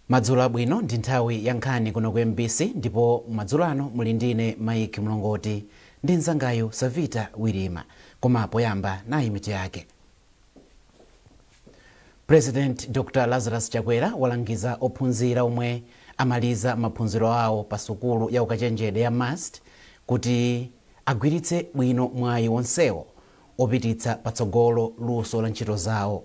Madzulo abwino, ndi nthawi ya nkhani kuno ku MBC, ndipo madzulo ano muli ndine Mike Mlongoti ndi mnzangayo Savita Wirima. Koma poyamba, nayi mitu yake. President Dr Lazarus Chakwera walangiza ophunzira omwe amaliza maphunziro awo pa sukulu ya ukachenjede ya MUST kuti agwiritse bwino mwayi wonsewo opititsa patsogolo luso la ntchito zawo.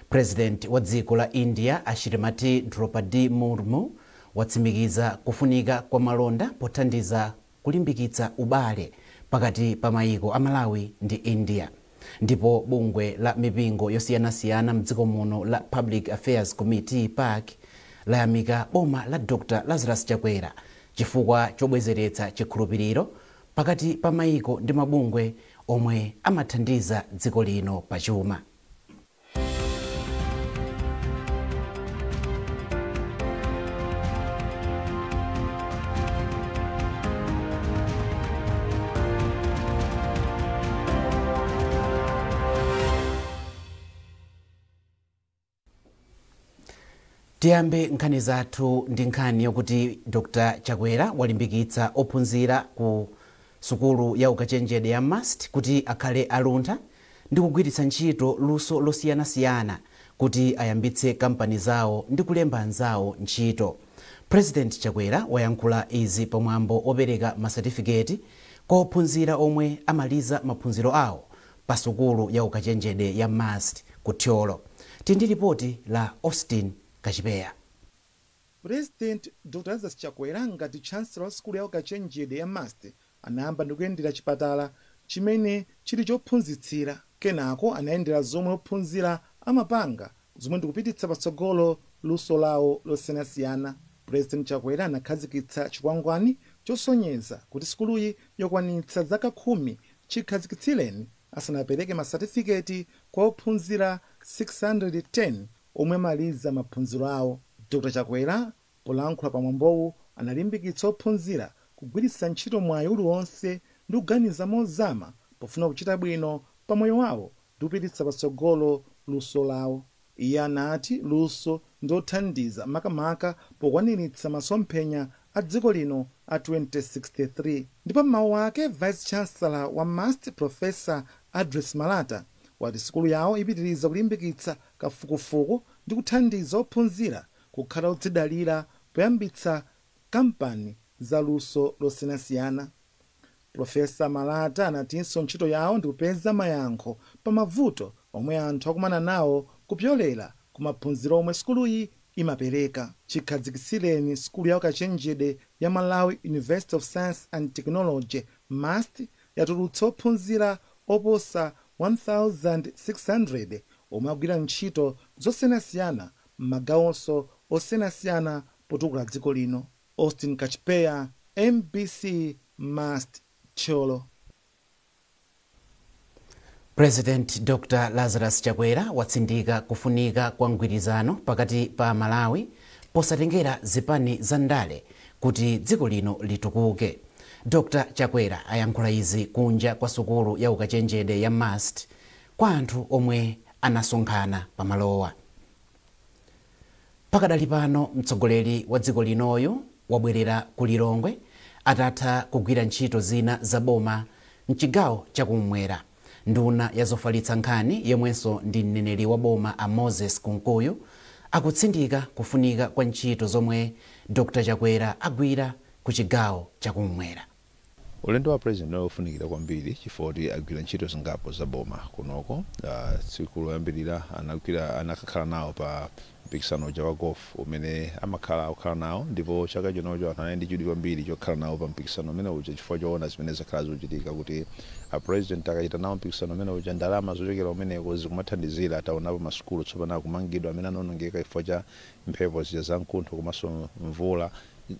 President wa dziko la India, Ashrimati Draupadi Murmu, watsimikiza kufunika kwa malonda pothandiza kulimbikitsa ubale pakati pa mayiko a Malawi ndi India. Ndipo bungwe la mipingo yosiyanasiyana mdziko muno la Public Affairs Committee, PAC, layamika boma la Dr Lazarus Chakwera chifukwa chobwezeretsa chikhulupiriro pakati pa mayiko ndi mabungwe omwe amathandiza dziko lino pachuma. Tiyambe nkhani zathu ndi nkhani yokuti Dr Chakwera walimbikitsa ophunzira ku sukulu ya ukachenjede ya MUST kuti akhale aluntha ndi kugwiritsa ntchito luso losiyanasiyana kuti ayambitse kampani zawo ndi kulemba anzawo ntchito. President Chakwera wayankhula izi pamwambo opereka masatifiketi kwa ophunzira omwe amaliza maphunziro awo pa sukulu ya ukachenjede ya MUST ku Thyolo. Tindi ripoti la Austin Kachipeya. President Dr Lazarus Chakwera, ngati chancellor wa sukulu ya ukachenjede ya MUST, anayamba ndi kuyendera chipatala chimene chili chophunzitsira. Kenako anayendera zomwe ophunzira amapanga, zomwe ndikupititsa patsogolo luso lawo losiyanasiyana. President Chakwera anakhazikitsa chikwangwani chosonyeza kuti sukuluyi yakwanitsa zaka 10 chikhazikitsireni asanapereke masatifiketi kwa ophunzira 610 omwe amaliza maphunziro awo. Dr Chakwera polankhula pamwambowu analimbikitsa ophunzira kugwiritsa ntchito mwayi uliwonse ndi kuganiza mozama pofuna kuchita bwino pa moyo wawo ndi kupititsa patsogolo luso lawo. Iye anati luso ndothandiza makamaka pokwaniritsa masomphenya a dziko lino a 2063. Ndipo m'mawu ake, vice chancellor wa MUST, Professor Address Malata, wati sukulu yawo ipitiriza kulimbikitsa kafukufuku ndi kuthandiza ophunzira kukhala odzidalira poyambitsa kampani za luso losiyanasiyana. Professor Malata anatinso ntchito yawo ndi kupeza mayankho pa mavuto omwe anthu akumana nawo kupyolera ku maphunziro omwe sukuluyi imapereka. Chikhazikitsireni sukulu ya ukachenjede ya Malawi University of Science and Technology, MUST, yatulutsa ophunzira oposa 1600 omwe agwira ntchito zosiyanasiyana m'magawonso osiyanasiyana potukula dziko lino. Austin Kachipeya, MBC, MUST, Thyolo. President Dr Lazarus Chakwera watsindika kufunika kwa mgwirizano pakati pa Malawi posatengera zipani za ndale kuti dziko lino litukuke. Dr Chakwera ayankhula izi kunja kwa sukulu ya ukachenjede ya MUST kwa anthu omwe anasonkhana pamalowa. Pakadali pano, mtsogoleri wa dziko linoyo wabwerera ku Lilongwe atatha kugwira ntchito zina za boma mchigawo chakummwera. Nduna ya zofalitsa nkhani yomwenso ndi mneneri wa boma, a Moses Kunkuyu, akutsindika kufunika kwa ntchito zomwe Dr Chakwera agwira ku chigawo chakummwera. Ulendo wa president unafunikira kwambiri chifukwa kuti agwira ntchito zingapo za boma kunoko. Tsiku loyambirira anagwira, anakakhala nawo pa mpikisano uja wa golf umene amakhala kukhala nawo, ndipo chaka chinocho anthu anali ndi chidwi kwambiri chokhala nawo pa mpikisano umene uja chifukwa choona zimene zakhala zikuchitika, kuti a president akachita nawo mpikisano umene uja, ndalama zochokera umeneko zikumathandizira. Taonapo masukulu tsopano akumangidwa amene anaonongeka chifukwa cha mphepo zija zamkuntho komanso mvula,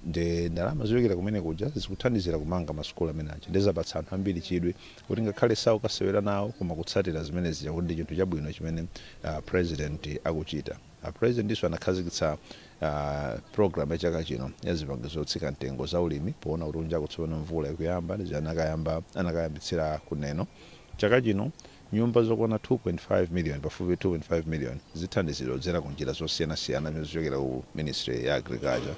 ndi ndalama zochokera kumene kuja zikuthandizira kumanga masukulu amene aja. Ndizapatsa anthu ambiri chidwi kuti ngakhale saukasewera nawo, koma kutsatira zimene zija kuti ndi chinthu chabwino chimene president akuchita. President iso anakhazikitsa program ya chaka chino ya zipangizo zotsika mtengo za ulimi, poona kuti kunja kutsopano mvula ikuyamba, ndi anakayamba anakayambitsira kuneno. Chaka chino Nyumba zokwana 2.5 million, pafupi 2.5 million, zithandizidwa kudzera ku njira zosiyanasiyana zimene zichokera ku Ministry ya Agriculture.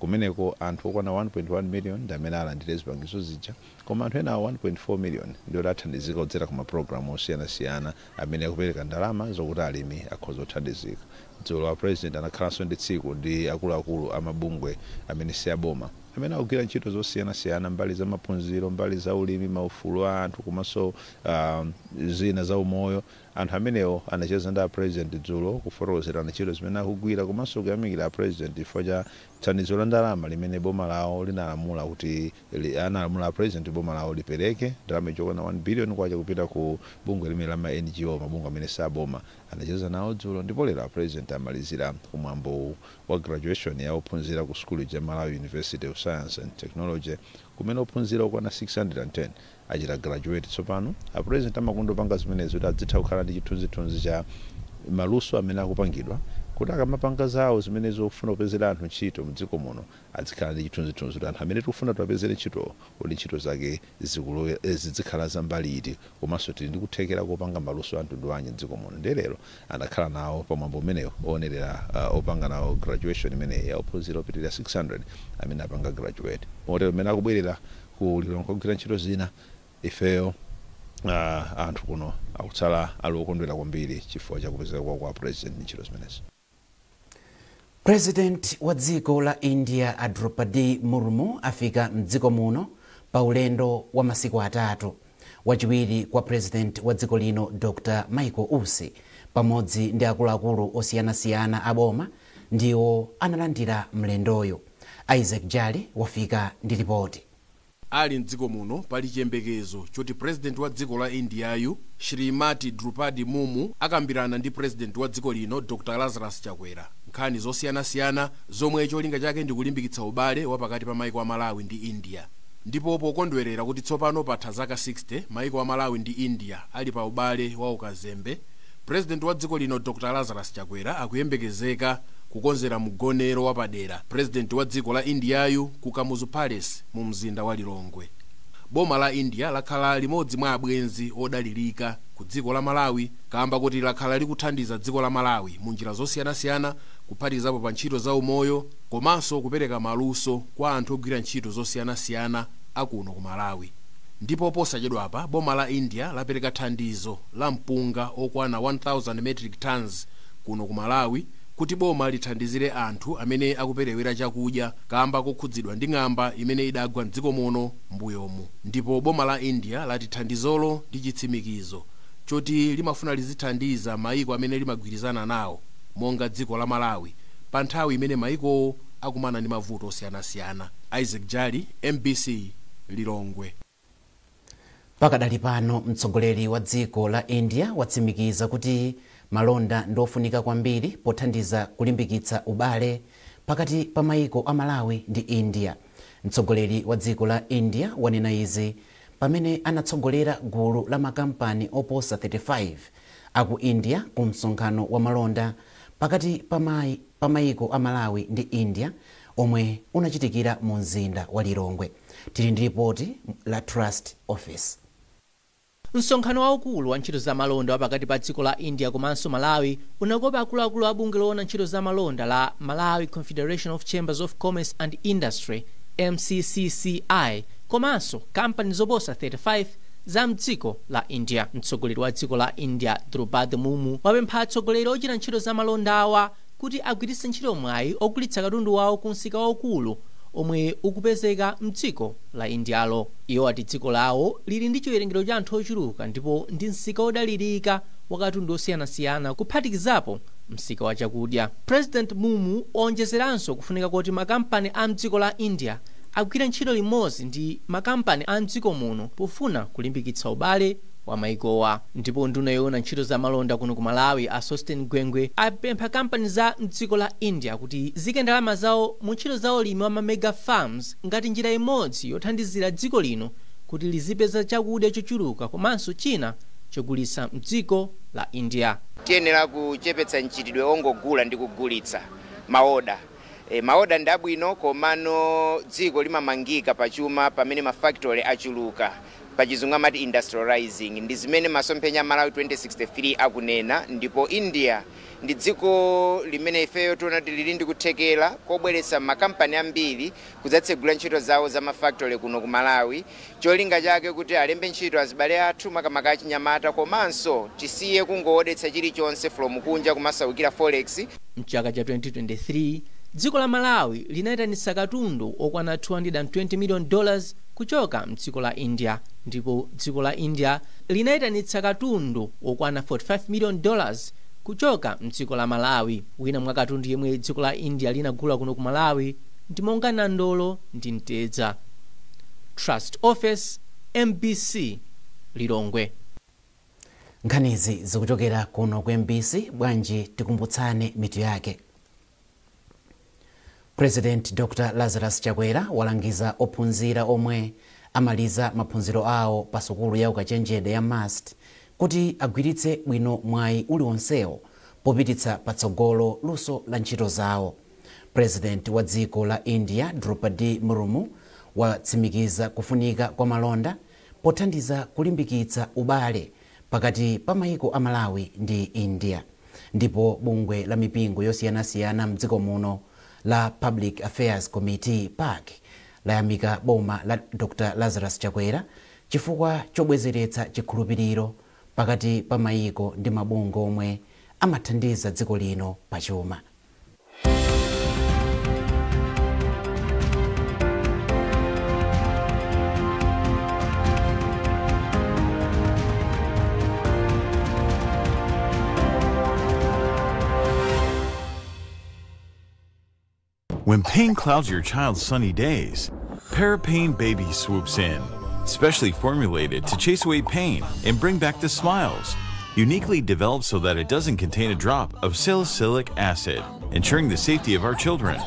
Kumeneko anthu okwana 1.1 million ndi amene alandire zipangizo zija, koma anthu ena 1.4 million ndiwo athandizika kudzera ku mapulogalamu osiyanasiyana amene akupereka ndalama zokuti alimi akhoza kuthandizika. Dzulo wa President anakhalanso ndi tsiku ndi akuluakulu amabungwe amene si aboma amene akugwira ntchito zosiyanasiyana mbali za maphunziro, mbali za ulimi, maufulu a anthu, komanso zina za umoyo. Anthu amenewo anacheza ndi a President dzulo kufotokozerana ntchito zimene akugwira, komanso kuyamikira a President chifukwa cha thandizo la ndalama limene boma lawo linalamula kuti analamula a President boma lawo lipereke ndalama yokwana 1 billion kwacha kupita ku bungwe limene la ma NGO, mabungwe amene saboma. Anacheza nawo dzulo, ndipo lero a President amalizira kumwambo wa graduation ya ophunzira ku sukulu ya Malawi University of Science and Technology, kumene ophunzira okwana 610 achita graduate tsopano. A President amakonda kupanga zimenezo kuti adzitha kukhala ndi chithunzithunzi cha maluso amene akupangidwa, kuti akamapanga zawo zimene zofuna kupezera anthu ntchito mdziko muno azikhala ndi chithunzithunzi kuti anthu amene tikufuna tiwapezere ntchito, kuti ntchito zake zizikhala zambali iti, komanso tili ndi kuthekera kopanga maluso a mtundu wanji mdziko muno. Ndiye lero anakhala nawo pamwambo umenewo oonerera, opanga nawo graduation imeneyi ya ophunzira opitirira 600 amene apanga graduate. Motero mmene akubwerera ku Lilongwe kugwira ntchito zina, ifeyo anthu kuno akutsala ali okondwera kwambiri chifukwa chakupezeka kwa President ntchito zimenezi. President wa dziko la India, a Draupadi Murmu, afika mdziko muno pa ulendo wa masiku 3. Wachiwiri kwa President wa dziko lino, Dr Michael Usi, pamodzi ndi akuluakulu osiyanasiyana a boma ndiwo analandira mlendoyo. Isaac Jali wafika ndi ripoti. Ali mdziko muno pali chiyembekezo choti President wa dziko la Indiayu, Shrimati Draupadi Murmu, akambirana ndi President wa dziko lino, Dr Lazarus Chakwera, nkhani zosiyanasiyana zomwe cholinga chake ndi kulimbikitsa ubale wa pakati pa maiko a Malawi ndi India. Ndipo pokondwerera kuti tsopano patha zaka 60 maiko a Malawi ndi India ali pa ubale wa ukazembe, President wa dziko lino, Dr Lazarus Chakwera, akuyembekezeka kukonzera mgonero wapadera President wa dziko la Indiayu ku Kamuzu Palace mu mzinda wa Lilongwe. Boma la India lakhala limodzi mwa abwenzi odalirika ku dziko la Malawi, kamba kuti lakhala likuthandiza dziko la Malawi mu njira zosiyanasiyana, kuphatikizapo pa ntchito za umoyo komanso kupereka maluso kwa anthu ogwira ntchito zosiyanasiyana akuno ku Malawi. Ndipo posachedwapa boma la India lapereka thandizo la mpunga okwana 1000 metric tons kuno ku Malawi kuti boma lithandizire anthu amene akuperewera chakudya kamba kokhudzidwa ndi ng'amba imene idagwa mdziko muno mbuyomu. Ndipo boma la India lati thandizolo ndi chitsimikizo choti limafuna lizithandiza maiko amene limagwirizana nawo monga dziko la Malawi pa nthawi imene maikowo akumana ndi mavuto osiyanasiyana. Isaac Jali, MBC, Lilongwe. Pakadali pano mtsogoleri wa dziko la India watsimikiza kuti malonda ndiofunika kwambiri pothandiza kulimbikitsa ubale pakati pa maiko a Malawi ndi India. Mtsogoleri wa dziko la India wanena izi pamene anatsogolera gulu la makampani oposa 35 aku India ku msonkhano wa malonda pakati pa maiko a Malawi ndi India omwe unachitikira mu mzinda wa Lilongwe. Tili ndi ripoti la Trust Office. Msonkhano waukulu wa ntchito za malonda wa pakati pa dziko la India komanso Malawi unakopa akuluakulu a bungwe loona ntchito za malonda la Malawi Confederation of Chambers of Commerce and Industry, MCCCI, komanso kampani zoposa 35 za mdziko la India. Mtsogoleri wa dziko la India, Draupadi Murmu, wapempha atsogoleri ochita ntchito za malonda awa kuti agwiritse ntchito mwayi ogulitsa katundu wawo ku msika waukulu omwe ukupezeka mdziko la Indialo. Iwo ati dziko lawo lili ndi chiwerengero cha anthu ochuluka ndipo ndi msika wodalirika wa katundu osiyanasiyana, kuphatikizapo msika wa chakudya. President Murmu onjezeranso kufunika kuti makampani a mdziko la India agwire ntchito limodzi ndi makampani a mdziko muno pofuna kulimbikitsa ubale wa maikowa. Ndipo nduna yoona ntchito za malonda kuno ku Malawi, a Sosten Gwengwe, apempha kampani za mdziko la India kuti zike ndalama zawo mu ntchito za ulimi wa ma mega farms ngati njira imodzi yothandizira dziko lino kuti lizipeza chakudya chochuluka komanso china chogulitsa mdziko la India. Tiyenera kuchepetsa mchitidwe ongogula ndi kugulitsa maoda. Maoda ndi abwino, komano dziko limamangika pachuma pamene mafactory achuluka, pachizungu amati industrializing. Ndi zimene masomphenya Malawi 2063 akunena. Ndipo India ndi dziko limene ifeyo tiona kuti lili ndi kuthekera kobweretsa makampani ambiri kudzatsegula ntchito zawo za mafactory kuno ku Malawi, cholinga chake kuti alembe ntchito azibale athu, makamaka achinyamata, komanso tisiye kungoodetsa chilichonse from kunja kumasaukira forex. Mchaka cha 2023 dziko la Malawi linayitanitsa katundu okwana $220 million kuchoka mdziko la India, ndipo dziko la India linayitanitsa katundu okwana $45 million kuchoka mdziko la Malawi. Wina mwa katundu yemwe dziko la India linagula kuno ku Malawi ndi monga nandolo ndi mtedza. Trust Office, MBC, Lilongwe. Nkhanizi zikuchokera kuno ku MBC. Bwanji tikumbutsane mitu yake. President Dr Lazarus Chakwera walangiza ophunzira omwe amaliza maphunziro awo pa sukulu ya ukachenjede ya MUST kuti agwiritse bwino mwayi uliwonsewo popititsa patsogolo luso la ntchito zawo. President wa dziko la India Draupadi Murmu watsimikiza kufunika kwa malonda pothandiza kulimbikitsa ubale pakati pa mayiko a Malawi ndi India. Ndipo bungwe la mipingo yosiyanasiyana mdziko muno la Public Affairs Committee, PAC, layamika boma la Dr Lazarus Chakwera chifukwa chobwezeretsa chikhulupiriro pakati pa mayiko ndi mabungwe omwe amathandiza dziko lino pachuma. When pain clouds your child's sunny days, Parapain Baby swoops in. Specially formulated to chase away pain and bring back the smiles. Uniquely developed so that it doesn't contain a drop of salicylic acid, ensuring the safety of our children.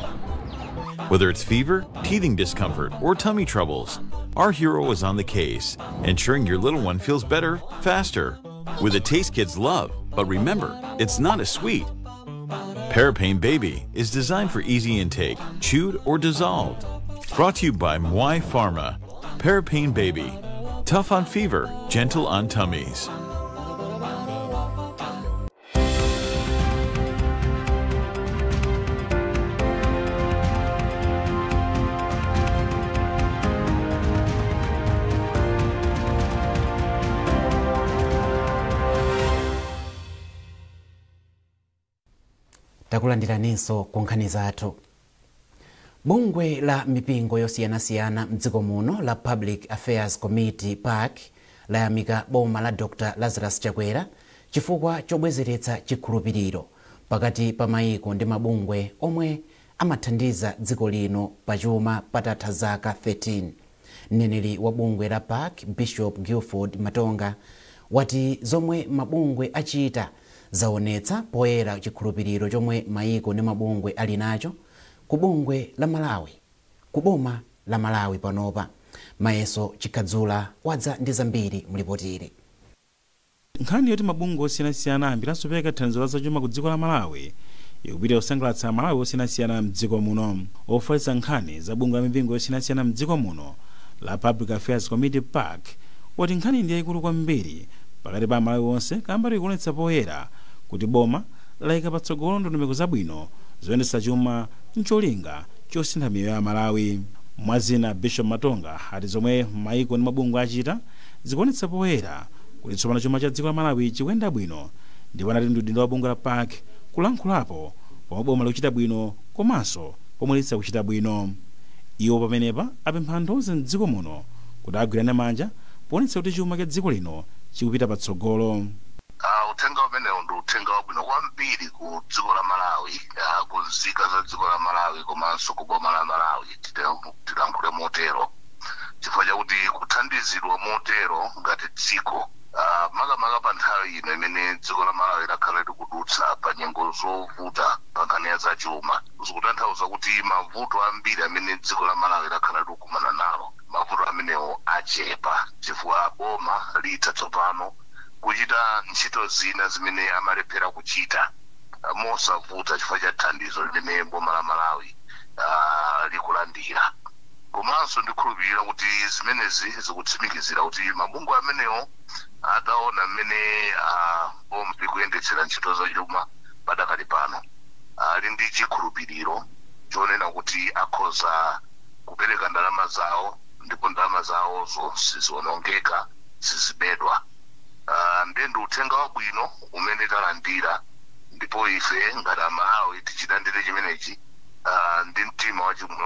Whether it's fever, teething discomfort, or tummy troubles, our hero is on the case, ensuring your little one feels better, faster. With a taste kids love, but remember, it's not as sweet. Parapain Baby is designed for easy intake, chewed or dissolved. Brought to you by Mwai Pharma. Parapain Baby. Tough on fever, gentle on tummies. Takulandiraninso ku nkhani zathu. Bungwe la mipingo yosiyanasiyana mdziko muno la Public Affairs Committee, PAC, layamika boma la Dr Lazarus Chakwera chifukwa chobwezeretsa chikhulupiriro pakati pa mayiko ndi mabungwe omwe amathandiza dziko lino pachuma patatha zaka 13. Mneneri wa bungwe la PAC, Bishop Guilford Matonga, wati zomwe mabungwe achita zaonetsa poyera chikhulupiriro chomwe mayiko ndi mabungwe ali nacho ku bungwe la Malawi, ku boma la Malawi panopa. Mayeso Chikhadzula wadza ndi zambiri mlipotiri. Nkhani yoti mabungwe osiyanasiyana ayambiranso kupereka thandizo la zachuma ku dziko la Malawi ikupita kusangalatsa Malawi osiyanasiyana mdziko muno. Ofalitsa nkhani za bungwe la mipingo yosiyanasiyana mdziko muno la Public Affairs Committee, PAC, wati nkhani ndi yayikulu kwambiri pakati pa Malawi onse kamba ikuonetsa poyera kuti boma layika patsogolo ndondomeko zabwino zoyendetsa chuma ncholinga chosintha miyoyo ya Malawi. Mwazina, Bishop Matonga ati zomwe maiko ndi mabungwe achita zikuonetsa poyera kuti tsopano chuma cha dziko la Malawi chikuyenda bwino, ndipo anati ndi udindo wa bungwe la PAC kulankhulapo pomwe boma likuchita bwino komanso pomwe lisakuchita bwino. Iwo pamenepa apempha anthu onse mdziko muno kuti agwirane manja poonetsa kuti chuma cha dziko lino chikupita patsogolo. Uthenga umenewu ndi uthenga wabwino kwambiri ku dziko la Malawi, ku nzika za dziko la Malawi komanso ku boma la Malawi, tilankhule motero, chifukwa chakuti kuthandizidwa motero ngati dziko, makamaka pa nthawi ino imene dziko la Malawi lakhala likudutsa pa nyengo zovuta pa nkhani ya zachuma, zikutanthauza kuti mavuto ambiri amene dziko la Malawi lakhala likukumana nalo, mavuto amenewo achepa chifukwa boma litha tsopano kuchita ntchito zina zimene amalephera kuchita mosavuta chifukwa cha thandizo limene boma la Malawi Talandira. Komanso ndikhulupirira kuti zimenezi zikutsimikizira kuti mabungwe amenewo ataona mmene boma likuyendetsera ntchito zachuma padakali pano, ali ndi chikhulupiriro chonena kuti akhoza kupereka ndalama zawo, ndipo ndalama zawozo sizionongeka, sizibedwa. Ndiye ndi uthenga wabwino umene talandira, ndipo ife ngati Amalawi tichilandire chimenechi ndi mtima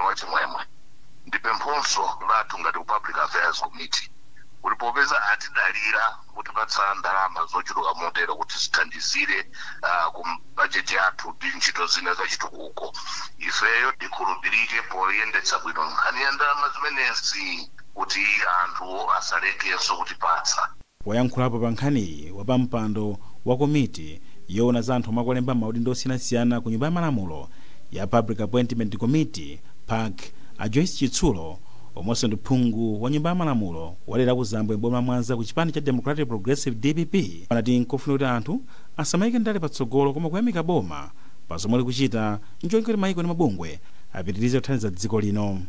wachimwemwe. Ndipemphonso lathu ngati ku Public Affairs Committee kuti popeza atidalira kutipatsa ndalama zochuluka motero kuti zithandizire ku bajeti yathu ndi ntchito zina zachitukuko, ifeyo tikhulupirike poyendetsa bwino nkhani ya ndalama zimenezi kuti anthu asalekenso kutipatsa. Poyankhulapo pa nkhaniyi, wapampando wa komiti yoona za anthu omwe akulemba maudindo osiyanasiyana ku Nyumba ya Malamulo ya Public Appointment Committee, PAC, a Joyce Chitsulo, omwenso ndi phungu wa Nyumba ya Malamulo walera ku Zambwe boma Mwanza ku chipani cha Democratic Progressive, DPP, anati nkofuna kuti anthu asamayike ndale patsogolo koma kuyamika boma pa zomwe likuchita ncholinga kuti mayiko ndi mabungwe apitirize kuthandiza dziko lino.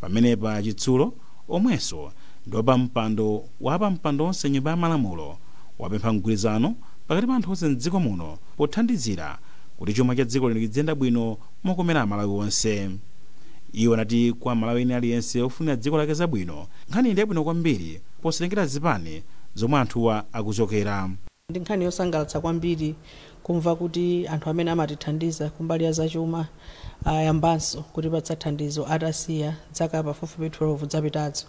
Pamenepa Chitsulo, omwenso ndi wapampando wapampando onse Nyumba ya Malamulo, wapempha mgwirizano pakati pa anthu onse mdziko muno pothandizira kuti chuma cha dziko lino chiziyenda bwino mokomera Amalawi onse. Iwo anati kwa Malawi ene aliyense ofunira dziko lake zabwino, nkhani ndi yabwino kwambiri posatengera zipani zomwe anthuwa akuchokera. Ndi nkhani yosangalatsa kwambiri kumva kuti anthu amene amatithandiza kumbali ya zachuma ayambanso kutipatsa thandizo atasiya zaka pafupifupi 12 zapitazo.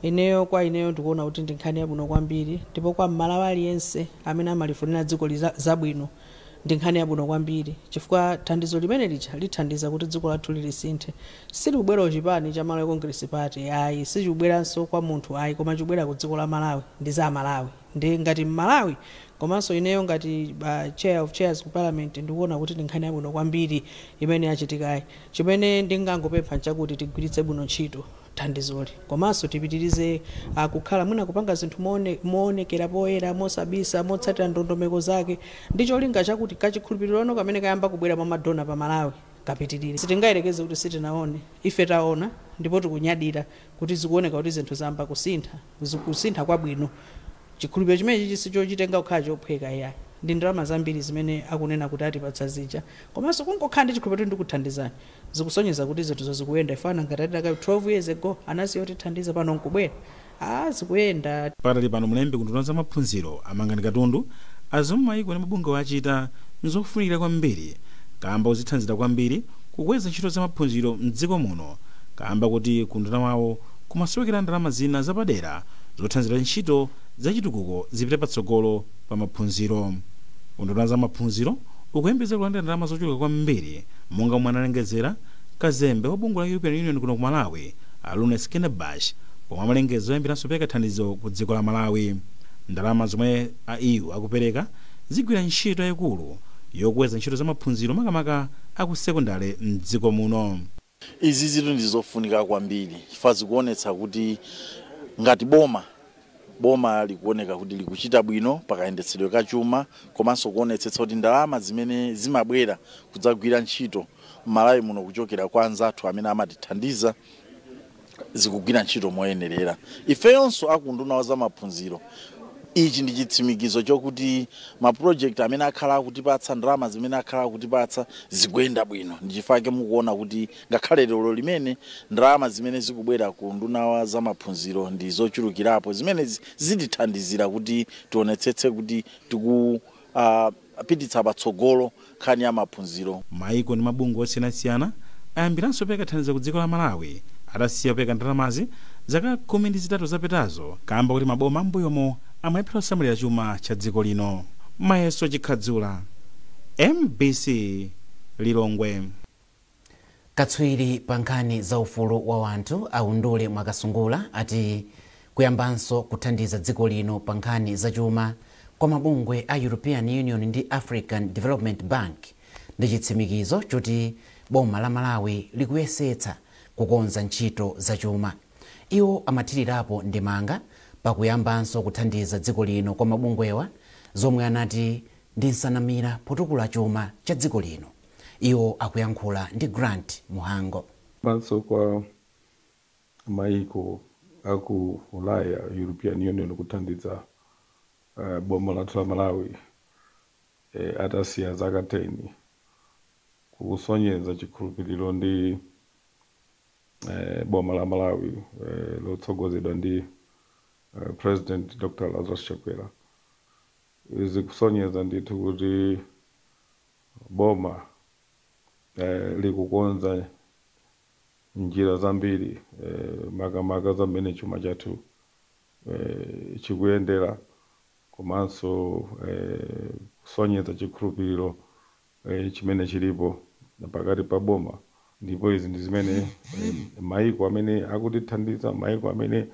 Ineyo, kwa ineyo, ndikuona kuti ndi nkhani yabwino kwambiri, ndipo kwa Mmalawi aliyense amene amalifunira dziko zabwino ndi nkhani yabwino kwambiri, chifukwa thandizo limene lija lithandiza kuti dziko lathu lilisinthe. Silikubwera kuchipani cha Malawi Congress Party, ayi, sichikubweranso kwa munthu, ayi, koma chikubwera ku dziko la Malawi ndi za Malawi. Ndi ngati Mmalawi komanso ineyo ngati chair of chairs ku Parliament, ndikuona kuti ndi nkhani yabwino kwambiri imene yachitikayi. Chimene ndingangopempha nchakuti tigwiritse bwino ntchito thandizoli, komanso tipitirize kukhala mwina kupanga zinthu moonekera poyera, mosabisa, motsatira ndondomeko zake, ndi cholinga chakuti kachikhulupiriro kamene kayamba kubwera mwa ma donor pa Malawi kapitirire. Sitingayerekeze kuti sitinaone, ife taona, ndipo tikunyadira kuti zikuoneka kuti zinthu zayamba kusintha, zikusintha kwabwino. Chikhulupiriro chimene sichochitenga kukhala chophweka, iyayi. Ndi ndalama zambiri zimene akunena kuti atipatsa zija, komanso kungokhala ndi chikhulupiriro kuti ndikuthandizani zikusonyeza kuti zinthuzo zikuyenda. Ifana ngati atitaka 12 years ago anasiya kutithandiza, pano nkubwera, zikuyenda. Pakatali pano, mlembi kunduna za maphunziro Amangani Katundu azomwe mayiko ndi mabungwe achita nzofunikira kwambiri kamba kuzithandizira kwambiri kukweza ntchito za maphunziro mdziko muno, kamba kuti kunduna wawo kumasowekera ndalama zina zapadera zothandizira ntchito zachitukuko zipite patsogolo pa maphunziro. Unduna za maphunziro ukuyembekeza kulandira ndalama zochuluka kwambiri monga momwe analengezera kazembe wa bungwe la European Union kuno ku Malawi, Alune Skenderbach, pomwe amalengeza oyambiranso kupereka thandizo ku dziko la Malawi. Ndalama zomwe a EU akupereka zigwira ntchito yayikulu yokweza ntchito za maphunziro, makamaka aku sekondale mdziko muno. Izi zitu ndi zofunika kwambiri chifukwa zikuonetsa kuti ngati boma likuoneka kuti likuchita bwino pakayendetsedwe kachuma, komanso kuonetsetsa kuti ndalama zimene zimabwera kudzagwira ntchito m'Malawi muno kuchokera kwa anzathu amene amatithandiza zikugwira ntchito moyenerera. Ifeyonso akunduna wa zamaphunziro, ichi ndi chitsimikizo chokuti mapulojekiti amene akhala akutipatsa, ndalama zimene akhala akutipatsa zikuyenda bwino. Ndi chifukwa mukuona kuti ngakhale lero limene ndalama zimene zikubwera ku nduna wa zamaphunziro ndi zochulukirapo, zimene zitithandizira kuti tionetsetse kuti tiku pititsa patsogolo nkhani ya maphunziro. Maiko ndi mabungwe osiyanasiyana ayambiranso kupereka thandizo ku dziko la Malawi atasiya kupereka ndalamazi zaka 13 zapitazo, kamba kuti maboma ambuyomo amalephera kusamalira chuma cha dziko lino. Mayeso Chikhadzula, MBC, Lilongwe. Katswiri pa nkhani za ufulu wa wanthu Aundule Mwakasungula ati kuyambanso kuthandiza dziko lino pa nkhani zachuma kwa mabungwe a European Union ndi African Development Bank ndi chitsimikizo choti boma la Malawi likuyesetsa kukonza ntchito zachuma. Iwo amathirirapo ndemanga pakuyambanso kuthandiza dziko lino kwa mabungwewa, zomwe anati ndi nsanamira potukula chuma cha dziko lino. Iwo akuyankhula ndi Grant Muhango. Kuyambanso kwa Maiko aku Ulaya, European Union, kuthandiza boma lathu la Malawi atasiya zaka 10, kukusonyeza chikhulupiriro ndi boma la Malawi lotsogozedwa ndi President Dr. Lazarus Chakwera. Izi kusonyeza ndithu kuti boma likukonza njira zambiri, makamaka zamene chuma chathu chikuyendera, komanso kusonyeza chikhulupiriro chimene chilipo pakati pa boma. Ndipo izi ndi zimene maiko amene akutithandiza, maiko amene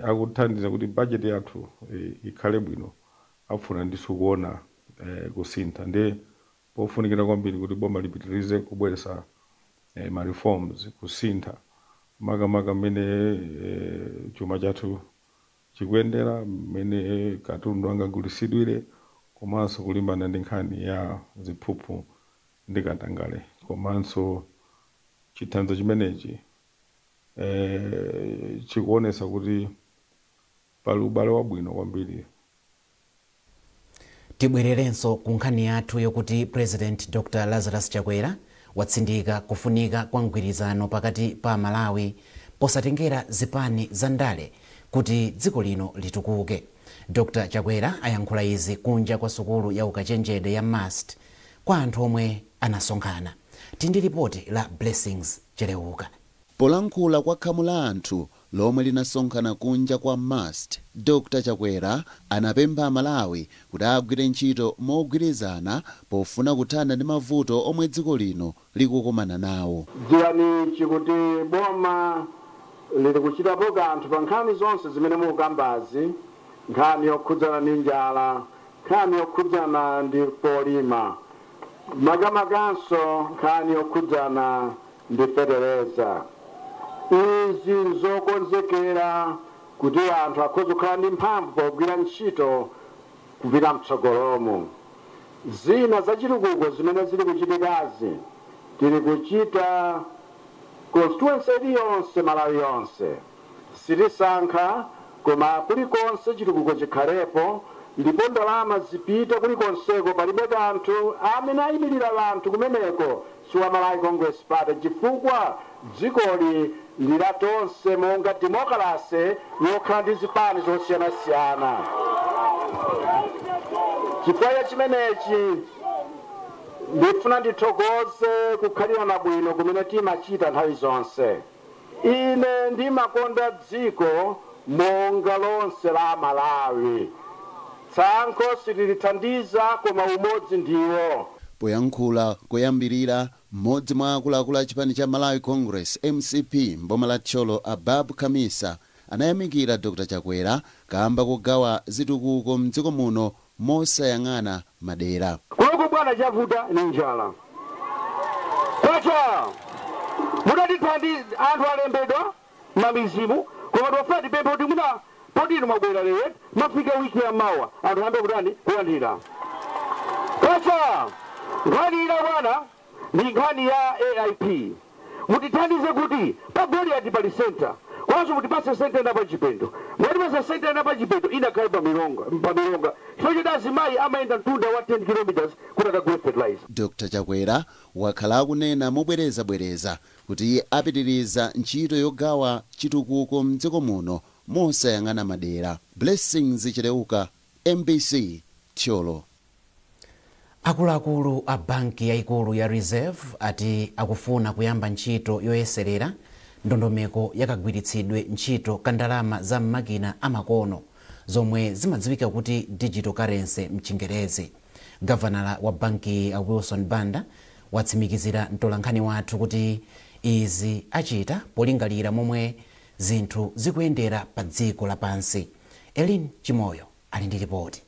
akuthandiza kuti bajeti yathu ikhale bwino, afuna ndithu kuona kusintha. Ndi pofunikira kwambiri kuti boma lipitirize kubweretsa ma reforms, kusintha, makamaka mmene chuma chathu chikuyendera, mmene katundu angagulisidwire, komanso kulimbana ndi nkhani ya ziphuphu ndi katangale. Komanso chithandizo chimenechi chikuonesa kuti pali ubale wabwino kwambiri. Tibwererenso ku nkhani yathu yokuti President Dr. Lazarus Chakwera watsindika kufunika kwa mgwirizano pakati pa Malawi posatengera zipani za ndale kuti dziko lino litukuke. Dr. Chakwera ayankhula izi kunja kwa sukulu ya ukachenjede ya MUST kwa anthu omwe anasonkhana. Tindi ripoti la Blessings Chereuka. Polankhula kwa khamu la anthu lomwe linasonkhana kunja kwa MUST, Dr. Chakwera anapempha Amalawi kuti agwire ntchito mogwirizana pofuna kuthana ndi mavuto omwe dziko lino likukumana nawo. Dziwani chikuti boma lili kuchitapo kanthu pa nkhani zonse zimene mukukambazi, nkhani yokhudzana ndi njala, nkhani yokhudzana ndi polima, makamakanso nkhani yokhudzana ndi fetereza. Izi nzokonzekera kuti anthu akhoza kukhala ndi mphamvu pogwira ntchito kupita mtsogolomo. Zina zachitukuko zimene zili kuchitikazi, tili kuchita constituency iliyonse, Malawi yonse, sitisankha, koma kulikonse chitukuko chikhalepo ndipo ndalama zipite kulikonseko. Palibe kanthu amene ayimirira anthu kumeneko si wa Malawi Congress Party, chifukwa dzikoli ndi la tonse monga demokrasi yokhala ndi zipani zosiyanasiyana. Chifukwa cha chimenechi ndifuna ndithokoze kukhalirana bwino kumene timachita nthawi zonse. Ine ndimakonda dziko monga lonse la Malawi. Tsankho sililithandiza, koma umodzi ndiwo. Poyankhula koyambirira, mmodzi mwa akuluakulu a chipani cha Malawi Congress, MCP, mboma la Thyolo, Abab Khamisa, anayamikira Dr. Chakwera kamba kugawa zitukuko mdziko muno mosayang'ana madera. Kuloko bwana, chavuta ni njala. Kwacha mudatithandi, anthu alembedwa mamizimu, koma tofuna tipemphe kuti muna poti inu mwabwera lero, mafika wiki ya mawa, anthu ambe kutani kulandira. Kwacha nkhani ina bwana ndi nkhani ya AIP. Mutithandize kuti pa Goliati pali center, kwanso mutipase center ina pa Chipendo. Mutipase center ina pa Chipendo, inakhale pa Milonga, pa Milonga, chifukwa choti azimayi amayenda mtunda wa 10 kilometers kuti akagule fertilizer. Dr. Chakwera wakhala akunena mobwerezabwereza kuti apitiriza ntchito yogawa chitukuko mdziko muno mosayang'ana madera. Blessings Chereuka, MBC, Thyolo. Akuluakulu a banki yayikulu ya Reserve ati akufuna kuyamba ntchito yoyeserera ndondomeko yakagwiritsidwe ntchito ka ndalama za m'makina amakono zomwe zimadziwika kuti digital currency mchingerezi. Gavanala wa banki a Wilson Banda watsimikizira mtolankhani wathu kuti izi achita polingalira momwe zinthu zikuyendera pa dziko lapansi. Elin Chimoyo ali ndi ripoti.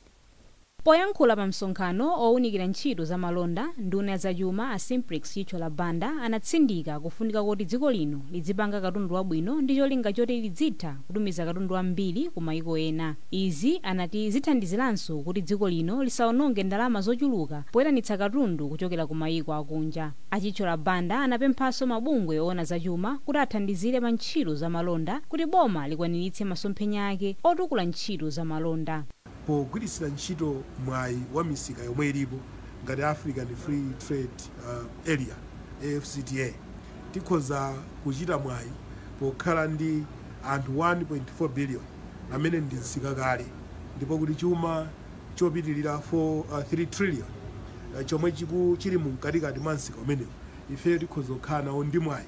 Poyankhula pa msonkhano owunikira ntchito za malonda, nduna zachuma a Simplex Chithyola Banda anatsindika kufunika kuti dziko lino lidzipanga katundu wabwino ndi cholinga choti lidzitha kutumiza katundu ambiri ku mayiko ena. Izi anati zithandiziranso kuti dziko lino lisawononge ndalama zochuluka poyitanitsa katundu kuchokera ku mayiko akunja. A Chithyola Banda anapemphanso mabungwe oona zachuma kuti athandizire pa ntchito za malonda kuti boma likwaniritse masomphenya ake otukula ntchito za malonda. Pogwiritsira ntchito mwayi wa misika yomwe ilipo ngati African Free Trade Area, AfCFTA, tikhoza kuchita mwayi pokhala ndi anthu 1.4 billion amene ndi msika kale, ndipo kuti chuma chopitilira 3 trillion chomwe chili mkatikati mwa msika umenewu, ifeyo tikhoza kukhala nawo ndi mwayi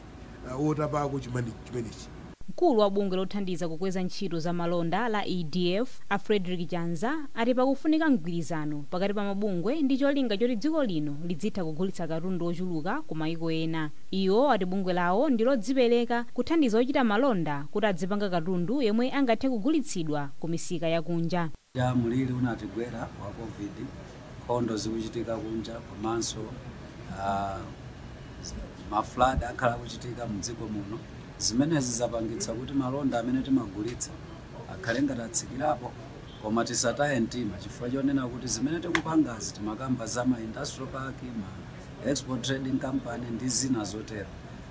wotapako chimenechi. Mkulu wa bungwe lothandiza kukweza ntchito za malonda la EDF a Frederick Chanza ati pakufunika mgwirizano pakati pa mabungwe ndi cholinga choti dziko lino lidzitha kugulitsa katundu ochuluka ku mayiko ena. Iwo ati bungwe lawo ndi lodzipereka kuthandiza ochita malonda kuti adzipanga katundu yemwe angathe kugulitsidwa ku misika yakunja. Ya muliri unatigwera wa COVID, nkhondo zikuchitika kunja, komanso maflad akhala kuchitika mdziko muno, zimenezi zapangitsa kuti malonda amene timagulitsa akhale ngati atsikirapo, koma tisataye mtima chifukwa chonena kuti zimene tikupangazi timakamba za ma industrial park, ma export trading company ndi zina zotero,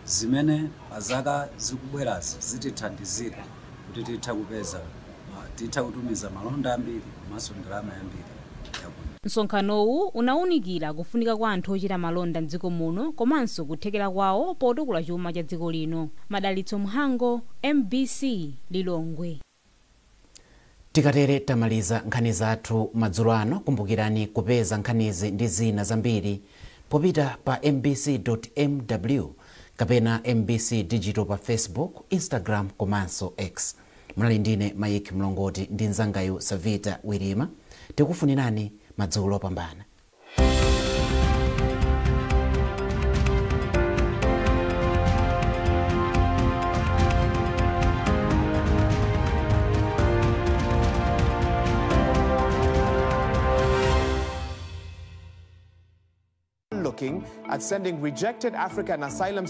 zimene pa zaka zikubwerazi zitithandizira kuti titha kupeza, titha kutumiza malonda ambiri komanso ndalama yambiri. Msonkhanowu unawunikira kufunika kwa anthu ochita malonda mdziko muno komanso kuthekera kwawo potukula chuma cha dziko lino. Madalitso Mhango, MBC, Lilongwe. Tikatere tamaliza nkhani zathu madzulo ano. Kumbukirani kupeza nkhanizi ndi zina zambiri popita pa mbc.mw kapena MBC Digital pa Facebook, Instagram komanso X. Munali ndine Mayiki Mlongoti ndi mnzangayu Savita Wirima. Tikufunirani madzulo opambana. Looking at sending rejected African asylum